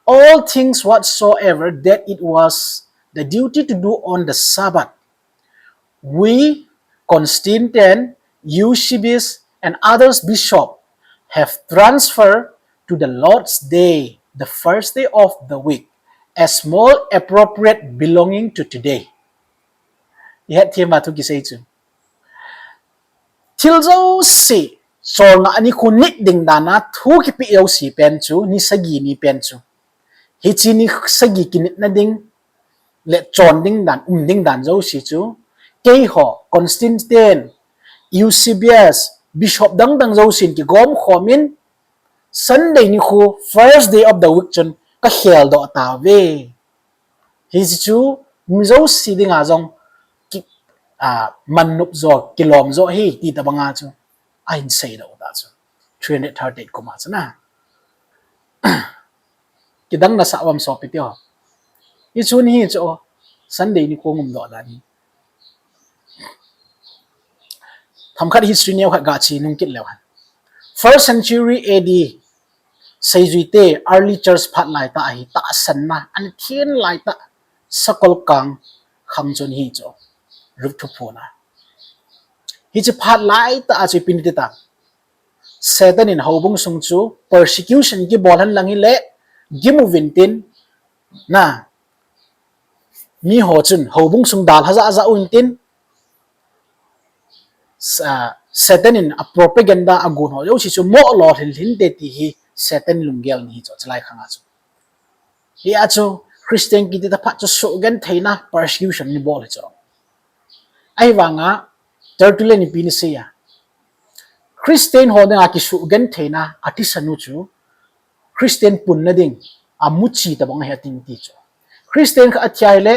All things whatsoever that it was the duty to do on the Sabbath, we, Constantine, Eusebius, and others bishop have transferred to the Lord's Day, the first day of the week, as more appropriate belonging to today. Ihet thim a thu kisei chu. Thil jouse, cholngah nikho nit ding dan a thu kipeh jouse pen chu, ni sagi ni pen chu, hiche ni sagi kinitna ding le chon ding dan, um ding dan jouse chu, keiho, Constantine, Eusebius, bishop dang dang jousen kigom khom in, Sunday nikho, first day of the week chun kakheldoh tauve. Hiche chu mi jouse dinga jong ki, a, mannop jo, kilom jo ahi ti tobanga chu ahin seidoh ta chu. Three hundred thirty-eight kum a chu na. Kidang nasah uvam sopite ho. Hiche ni hi chu Sunday nikho umdoh dan hi. Themkhat history neo khat gache nung kit leu hen. First century A D seijuite early church phat laitah a hi tahsanna ana then laitah sakol kang khang chun hi chu, ruk thuphon a. Hiche phat laitah a chu ipi iti ta. Satan in houbung sung chu persecution kibol hen lang hile, gim uvin tin, na, mi ho chun houbung sung dalha ja ja uvin tin, Sa-, Satan in a propaganda a gon ho jouse chu mo lolhin lhinte ti hi Satan lunggel ni hi chu, chulai khang a chu. Hia chu Christian kiti taphat chu suhgentheina, persecution ni bol hi chu. Ahivanga Tertullian in ipi ana sei a, Christian ho dinga kisuhgentheina a thisan u chu Christian punna ding a muchi tabang ahi atin ti chu. Christian khat athi ahile,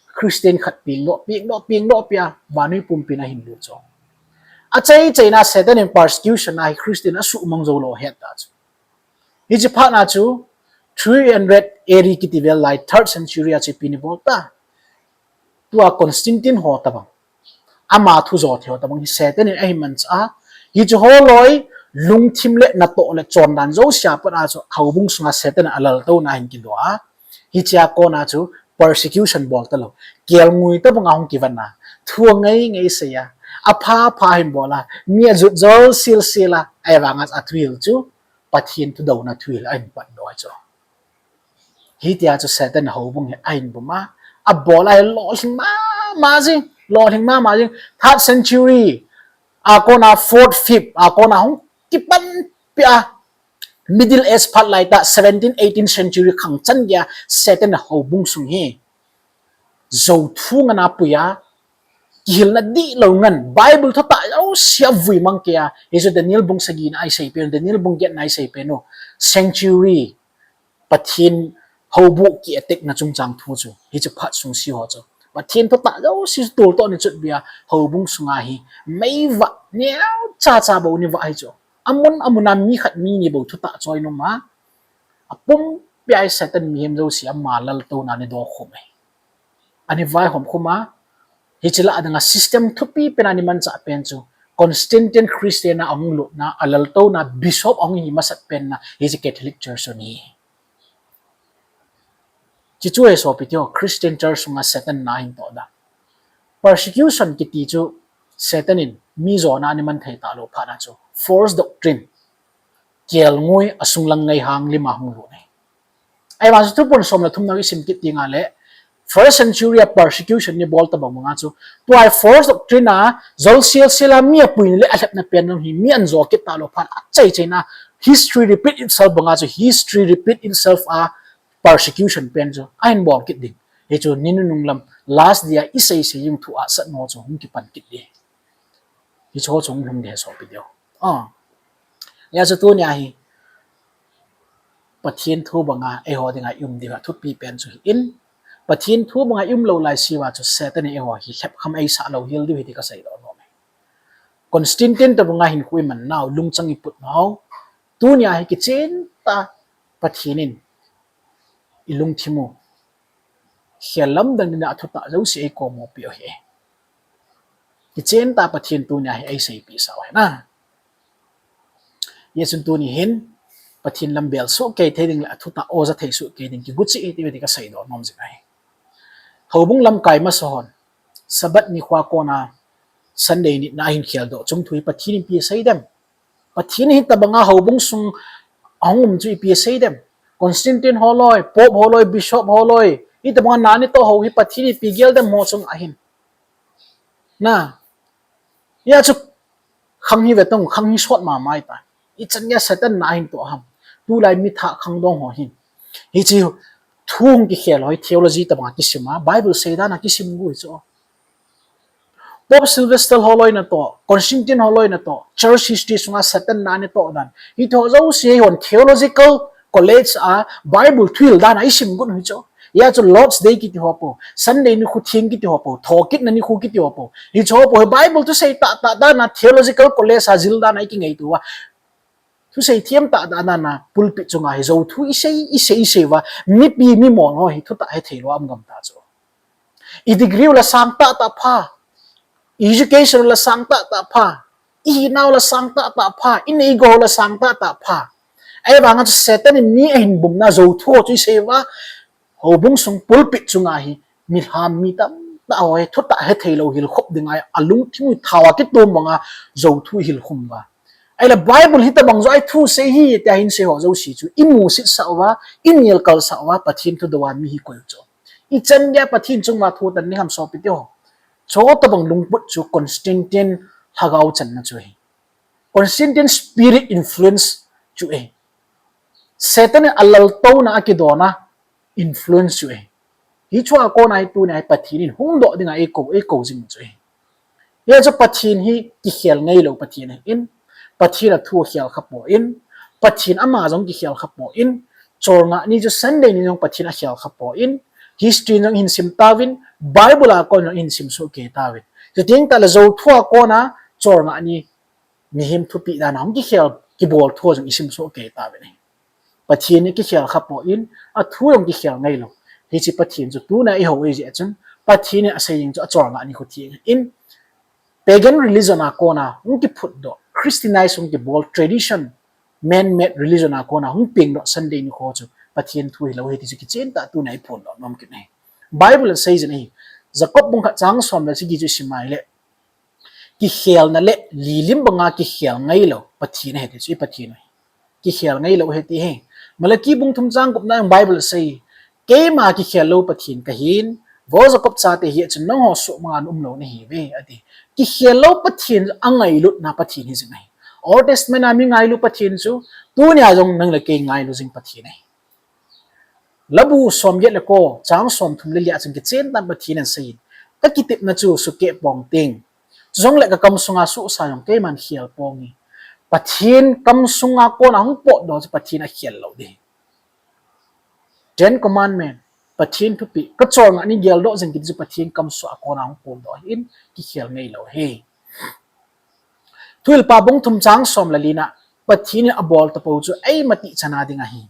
Christian khat pengdoh, pengdoh, pengdoh pia, vannoi pumpin ahin lut chu. Achai chaina Satan in persecution a hi Christian asuhmang jou lou ahet ta chu. Hiche phat na chu, three hundred A D kiti vel lai, third century a chu ipi ana bol ta. Tua Constantine ho tabang, ama thu jo thei ho tabang hi Satan in ahin manchah a, hiche ho loi, lungthim le natoh le chondan jousea pat a chu houbung sunga Satan in alaltouna ahin kidoh a, hichea kona chu persecution bol talou, kelngoi tabang a hung kivon a, thu angai ngai sei a, apha pha ahin bol a, mi ajut jol sil sil a, ahivanga athuhil chu Pathen thudouna thuhil ahin patdoh chu. Hitia chu Satan in houbung hi ahin bum a, abol a hi lolhing mama jing, lolhing mama jing. Third century a kona, fourth, fifth a kona hung kipan pia, Middle Age phat lai tah, seventeen, eighteen century khang chan geiya Satan in houbung sung hi jou thu ngen a pui a, kihilna dihlou ngen, Bible thutah jouse avui mang kei a, hichu Daniel bung sagi na a isei pen, Daniel bung get na a isei pen u, sanctuary, Pathen houbung ki attack na chungchang thu chu, hichu phat sung se ho chu, Pathen thutah jouse chu toltoh ni chutbia, houbung sunga hi meivah neocha cha bou ni vah hi chu. Amun amun a mi khat mi ni bou thutah choi nom a, apumpi a hi Satan mihem jouse ama laltouna ana dokhum ahi. Ana vaihom khum a, hiche lah a dinga system thupi pen a ana manchah pen chu, Constantine Christian a ahung lutna, alaltouna, bishop ahung hi masat pen na, hiche Catholic Church u ahi. Chuche chu ahi sopi teho, Christian Church sunga Satan in ahin toh dan. Persecution kiti chu Satan in mi jona ana man thei talou phat na chu, false doctrine, kelngoi, asunglang ngaihang lim a hung lut ahi. Ahivang chu Thuphon som le thum na isim kit teng le, first century a persecution ni bol tabang banga chu, tua hi false doctrine a, jol sil sil a mi apuina le alhepna pen jong hi mi ahin jo kit talou phat, achai chaina, history repeat itself banga chu, history repeat itself a, persecution pen chu ahin bol kit ding. Hichu ni nunung lam, last day a isei sei jing thu asat ho chu hung kipan kit ding. Hichu ho chu hung lhung ding ahi sopi teho. Ah. Hia chu tunia hi Pathen thu banga eiho dinga i um diu a thupi pen chu ahin, Pathen thu banga i um lou laiseuva chu Satan in eiho hi lhepkham eisah louhel diu ahi ti kaseidoh nom e. Constantine tabanga hinkho iman nau, lungchang iput nau, tunia hi kichen tah a Pathen in ilungthim u khel lamdang ding a athutah jouse eikomu peh u ahi. Kichen tah a Pathen tunia hi eiseipeh sau ahi na. Hijeh chun tuni hin Pathen lam bel soh kei thei ding le athutah oja thei soh kei ding kigu cheh hite ti kaseidoh nom jing ahi. Houbung lamkai masa hon Sabbath nikho a kona Sunday nitna ahin kheldoh chung thu hi Pathen in ipi asei dem? Pathen in hitabanga houbung sung ahung um chu ipi asei dem? Constantine holoi, Pope holoi, Bishop holoi, hitabanga na ana toh ho hi Pathen in ipi gel dem ho chung ahin. Na, hia chu khang hi ve tong, khang hi sot mama ta. Ichan geiya Satan in na ahin toh ham? Tulai mi thah khangdong ho hin, hiche thu hung kikhel ho hi theology tabanga kisim a, Bible seidan a kisim gu hi chu. Pope Sylvester holoi natoh, Constantine holoi natoh, church history sunga Satan in na ana toh dan, hiche ho jouse hi hon theological college a Bible thuhil dan a isim gu hi chu. Hia chu Lord's Day kiti ho po, Sunday nikho theng kiti ho po, thokitna nikho kiti ho po, hiche ho po hi Bible thusei tahtah dan a theological college a jil dan a ikingaito uva, thusei them tahtah dan a pulpit chunga hi jouthu isei, isei, isei uva, mipi mimol ho hi thutah hethei lou a um gam ta chu. I degree u la sang tahtah pha, education u la sang tahtah pha, ihinau la sang tahtah pha, inei gou la sang tahtah pha. Ahivanga chu Satan in mi ahin bumna jouthu ho chu isei uva, houbung sung pulpit chunga hi milham mi tamtah ho hi thutah hethei lou hilkhop dinga alungthim u thao a kitom banga jouthu ihilkhum uva, Ahile Bible hitabang joh a thu sei hi tia hin sei ho jouse chu i musit sah uva, i nilkal sah uva, Pathen thudou a mi hi koi u chu. I chan dia Pathen chunga thu tan ding ham sopite ho. Chutabang lungput chu Constantine lhagao channa chu ahi. Constantine spirit influence chu ahi. Satan in alaltouna akidona influence chu ahi. Hichea kona hi tunia hi Pathen in hungdoh dinga eikou, eikou jing chu ahi. Hichu Pathen hi kikhel ngeilou Pathen ahin, Pathen a thu akhel khapoi, Pathen ama jong kikhel khapoi, cholngah ni chu Sunday ni jong Pathen akhel khapoi, history jong ihin sim tauvin, Bible a kon jong ihin sim soh kei tauvin. Chuteng tahle jou thua kona cholngah ni mihem thupeh dan a hung kikhel kibol thu jong isim soh kei tauvin ahi. Pathen hi kikhel khapoi, athu jong kikhel ngeilou. Hiche Pathen chu tunia ihou ahijeh chun, Pathen in asei jing chu acholngah ni khu theng ahin, pagan religion a kona hung kiphutdoh, Christianize hung kibol, tradition, man-made religion a kona hung pengdoh Sunday nikho chu Pathen thu hilou ahi ti chu kichentah tunia iphondoh nom kit ahi. Bible in asei jin ahi. Jacob bung khat chang som le sagi chu isim a ahile, kikhelna le lilim banga kikhel ngeilou Pathen ahi ti chu i Pathen ahi. Kikhel ngeilou ahi ti ahi. Malachi bung thum chang gupna jong Bible asei, keima kikhel lou Pathen kahin, vo Jacob chate, hichun nangho suhmanga naumlou nahiuve ati. Kikhel lou Pathen angailutna Pathen hijing ahi. Old Testament a mi ngailu Pathen chu, tunia jong nang le kei ngailu jing Pathen ahi. Labu somget le ko, chang somthum le li a chun kichentah in Pathen in asei in, kakitepna chu sukeh pong ting, chujongle kakam sunga suhsa jong keiman khel ponge. Pathen kam sunga kona hung potdoh chu Pathen akhel lou ding. Ten Commandment, Pathen thupeh, kacholngah ni geldoh jing kiti chu Pathen kam sunga kona hung potdoh ahin, kikhel ngeilou ahi. Thuhilpa bung thum chang som le lina, Pathen in abol tapou chu eima tihchan a ding ahi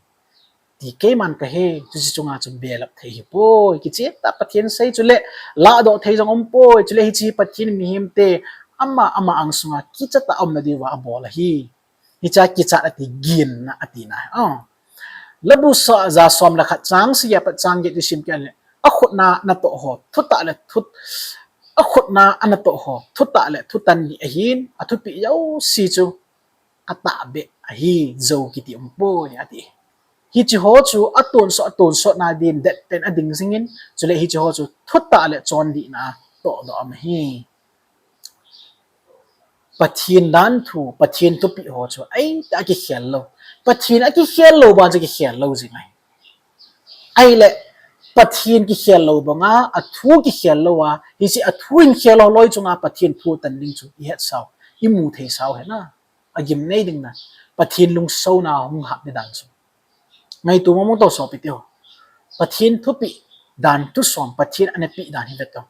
ti keiman kahe, chuche chunga chun belap thei ahipoi. Kichentah Pathen sei chule lahdoh thei jong umpoi, chule hiche hi Pathen mihemte ama ama angsunga kichatah aumna diuva abol ahi. Hichea kichat ati, ginna atina. Labu ja som le khat chang sagi apat chang get chu isim kit le, akhutna anatoh ho thutah le thu, akhutna anatoh ho thutah le thutan ni ahin, athupeh jouse chu atahbeh ahi, jou kiti umpoi ati. Hicheho chu atonsot, atonsotna din dettah in ading jingin, chule hicheho chu thutah le chondihna a tohdoh aum ahi. Pathen danthu, Pathen thupeh ho chu eita akikhel lou. Pathen akikhel lou bang chu kikhel lou jing ahi. Ahile, Pathen kikhel lou banga, athu kikhel lou a, hiche athu in khel ho loi chunga Pathen thu tan ding chu ihetsau, imu theisau hena. Agimnei ding dan, Pathen lungsona hung hat ding dan chu. Ngaito mong mong to sopite ho. Pathen thupeh dan thusom, Pathen anapeh dan hi veto.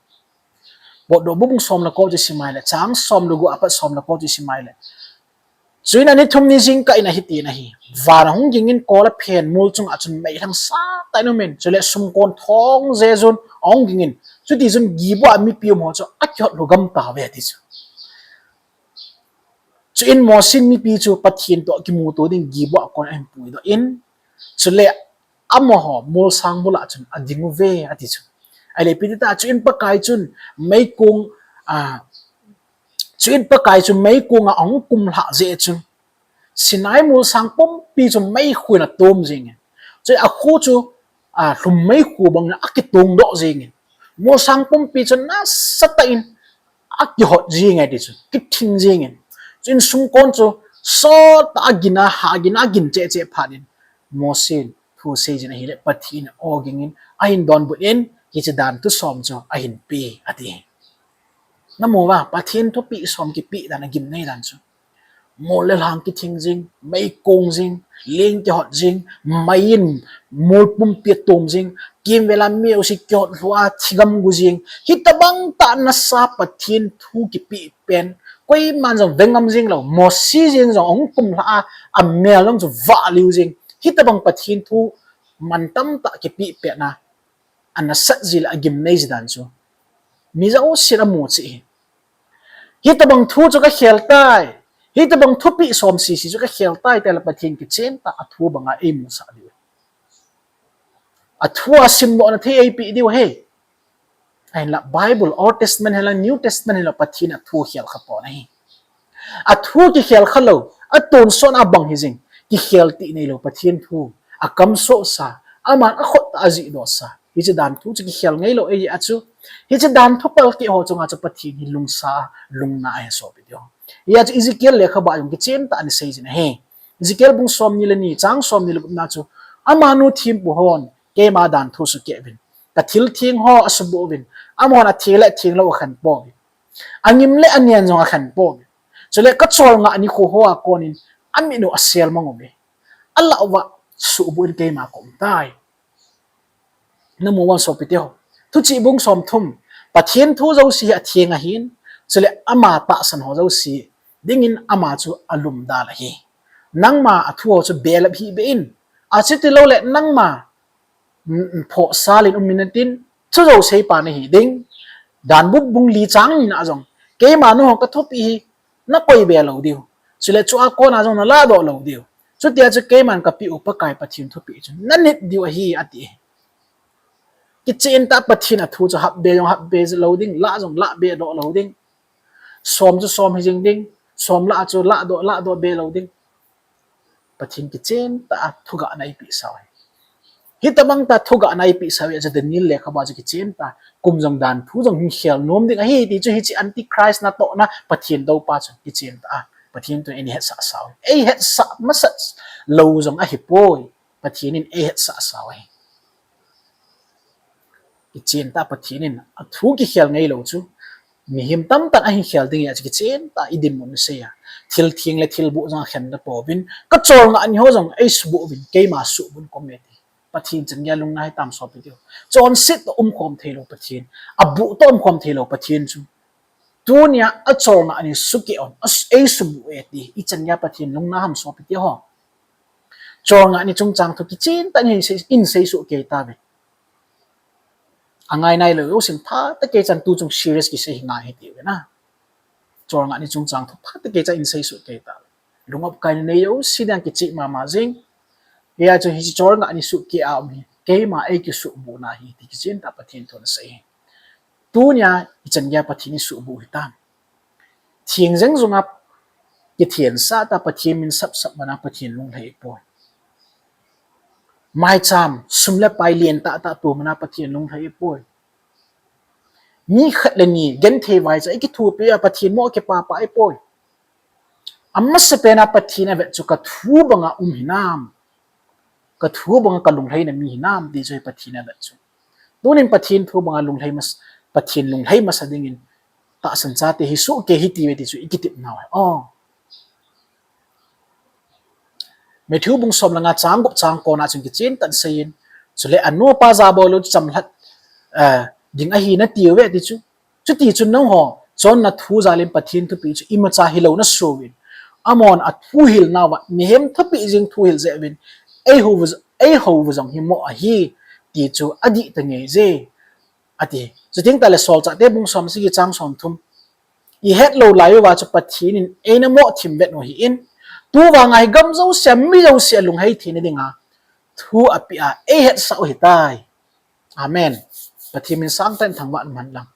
Potdohbu bung som le ko chu isim a ahile, chang som le gup apat som le ko chu isim a ahile, chuin ani thum ni jingkah in ahitin ahi. Van ahung gingin kol aphen, mol chunga chun meilhang satah in aumin, chule sumkon thong jejun ahung gingin, chutichun giboh a mipi umho chu akihot lhu gam tauve ati chu. Chuin Mosen mipi chu Pathen toh kimuto ding giboh a kon ahin puidoh in, chule amaho molsang bul a chun ading uve ati chu. Ahile ipi tita, chuin Pakai chun meikong, chuin Pakai chu meikonga ahung kumlhah jeh chun, Sinai molsang pumpi chu meikhu in atom jengin, chuin akhu chu lhum meikhu bangin akitongdoh jengin, molsang pumpi chu nasatah in akihot jenge ti chu, kithing jengin, chuin sumkon chu sottah a agin a, hah gin a agin cheh cheh phat in, Mosen thu seijin ahile Pathen in o gingin ahin donbut in, hiche dan thusom chu ahin pe ati. Namu uva, Pathen thupeh som kipeh dan, agimnei dan chu. Mol le lhang kithing jing, mei kong jing, ling kihot jing, mei in mol pumpi atom jing, kimvel a mi jouse kihot lhu a thigam gu jing, hitobang tah nasa Pathen thu kipeh pen koiman jong ve ngam jing lou, Mosi jeng jong ahung kumlhah a, amel jong chu vah liu jing, hitobang Pathen thu mantam tah kipeh petna anasat ji le agimnei ji dan chu mi jousen amu cheh hi. Hitobang thu chu kakhel tai, hitobang thupeh som sese chu kakhel tai, tile Pathen kichen tah a thu banga eimusah diu. Athu a simdohna thei eipeh diu ahi. Ahinla Bible, Old Testament hinla New Testament hinla Pathen athu khel kha pon ahi. Athu kikhel kha lou, Atonsot a bang hijing, kikhel ti neilou Pathen thu, akamsoh sa, aman akhut a ajihdoh sa. Hiche dan thu chu kikhel ngeilou ahi a chu. Hiche dan thu palkeh ho chunga chu Pathen hi lungsa, lungna ahi sopi teho. Hia chu Ezekiel lekhabua jong kichen tah a ana seijin ahi. Ezekiel bung somni le ni, chang somni le gupna chu, amanu thempu hon keima dan thu sukeh uvin, kathil theng ho asuboh uvin, amahon atheng le athenglou akhen pouvin, angim le anen jong akhen pouvin, chule kacholngah nikho hoa konin amit u asel mang uve. Alah uva suhbuh in keima kaum tai. Namu uvem sopi teho? Thuchih bung somthum, Pathen thu jouse hi atheng ahin, chule ama tahsan ho jouse dingin ama chu alumdal ahi. Nangma athu ho chu belap hih beh in, achuti loule nangma phohsal in um in natin, chu jouse pa nahi ding. Danbu bung li chang nina jong, keima nangho kathupeh hi nakoi be lou diu, chule chua kona jong nalahdoh lou diu. Chutia chu keiman kapeh u Pakai Pathen thupeh chu nanit diu ahi, ati. Kichen tah a Pathen athu chu hapbe jong hapbe lou ding, lah jong lahbe doh lou ding. Som chu som hijing ding, som lah chu lahdoh, lahdoh be lou ding. Pathen kichen tah a thugahna eipeh sau ahi. Hitobang tah a thugahna eipeh sau ahi a chu Daniel lekhabua chu kichen tah a, kum jong dan thu jong hin khel nom ding ahi ti chu hiche Antichrist natohna Pathen doupa chu kichen tah a Pathen toh eina hetsah sau ahi. Eihetsah masat lou jong ahipoi. Pathen in eihetsah sau ahi. Kichen tah a Pathen in athu kikhel ngeilou chu mihem tamtah in ahin khel ding ahi a chu kichen tah a idinmun asei a. Thil theng le thilboh jong akhen tapouvin, kacholngah niho jong eisuboh uvin, keima suhbuh in kaum e ti. Pathen chan geiya lungna hitam sopi teho? Chonset toh umkhom theilou Pathen, abuh toh umkhom theilou Pathen chu tunia acholngah ni sukeh un, eisuboh e ti, ichan geiya Pathen lungna ham sopi teho? Cholngah ni chungchang thu kichen tah in hin sei, hin seisoh kei tauve. Angai nailou jousen phatah kei chan tu chung serious kisei hi ngai hitiuve na. Cholngah ni chungchang thu phatah kei chan hin seisoh kei tauve. Lung opkaina nei jouse dinga kicheh mama jing. Hia chu hiche cholngah ni suhkeh a um hi keima eikisuhbuhna ahi ti kichen tah a Pathen thun asei ahi. Tunia ichan geiya Pathen isuhbuh hitam? Theng jeng junga kithensah tah a Pathen min sapsap mana Pathen lunglhai ahipoi. Maicham, sum le pai lentah tah a to mana Pathen lunglhai ahipoi. Mi khat le ni genthei vaicha ikithopi a Pathen mo kipapa ahipoi. Amasapen a Pathen avet chu kathu banga um hinam, kathu banga kalunglhaina mi hinam ti chu ahi Pathen avet chu. Tunin Pathen thu banga lunglhai mas-, Pathen lunglhai masa dingin tahsan chate hi sohkei hitiuve ti chu ikitepnau ahi. Matthew bung som le nga chang gup chang kona chun kichen tah in aseiyin, chule anu apa jabol u chamlhat ding ahi natiuve ti chu. Chutichun nangho chonna thu jalin Pathen thupeh chu imacha hilou nasouvin, amahon athuhilnauva mihem thupeh jeng thuhil jeh uvin, eihou, eihou u jong hi moh ahi ti chu adih tangei je, ati. Chuteng tahle Solchahte bung som sagi chang somthum, ihetlou lai uva chu Pathen in eina moh thim vet u ahin, tuvanga hi gam jousea mi jousea lunghei theina dinga thu apeh a eihetsah u ahitai. Amen. Pathen min sangtah in thangvah in umhen lang.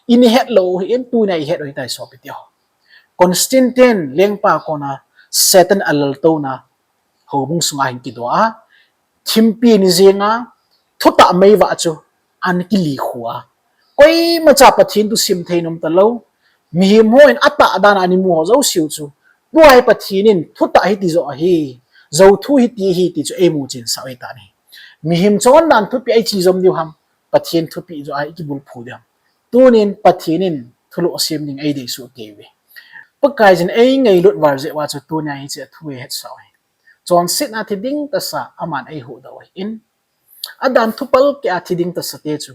Ihetlou u ahin, tunia ihet u ahitai sopi teho. Constantine lengpa kona Satan alaltouna houbung sunga hin kidoh a, thimpi ni jenga thutah meivah chu ana kilikhu a, koimacha Pathen thu simthei nom talou, mihem hon atah dan a ana mu ho jouseu chu, tua hi Pathen in thutah hiti joh ahi, jouthu hiti ahi ti chu eimuchensah u ahitan ahi. Mihem chondan thupeh a iche jom diu ham, Pathen thupeh joh a ikibulphu diu ham? Tunin Pathen in thulhuh sem ding eidei sohkei uve. Pakaiyin eingailut val jeh uva chu tunia hiche thu eihetsah u ahi. Chonsetna thi ding tasa aman eihuhdoh u ahin, adan thu palkeh a thi ding tasate chu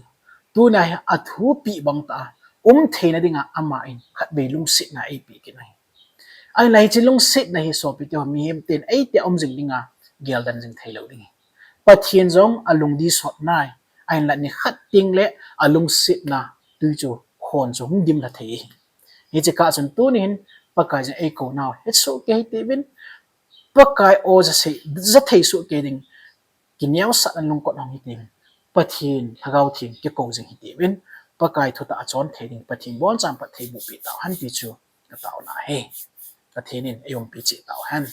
tunia hi athupeh bangtah a um theina dinga ama in khatvei lungsetna eipeh kit u ahi. Ahinla hiche lungsetna hi sopi teho, mihem ten eiti a um jing dinga gelden jing theilou ding ahi. Pathen jong alungdih sot nai. Ahinla nikhat tengle alungsetna twi chu, khon chu hung dimlha thei ahi. Hiche kah chun tuni hin Pakaiyin eikounau hetsohkei hitiuvin, Pakai o ja thei sohkei ding kineosahna lungkot hong hitiuvin, Pathen Lhagao Theng kikou jing hitiuvin, Pakai thutah a chon thei ding Pathen bonchan phattheiboh peh tauhen ti chu kataona ahi. Pathen in eiumpi cheh tauhen.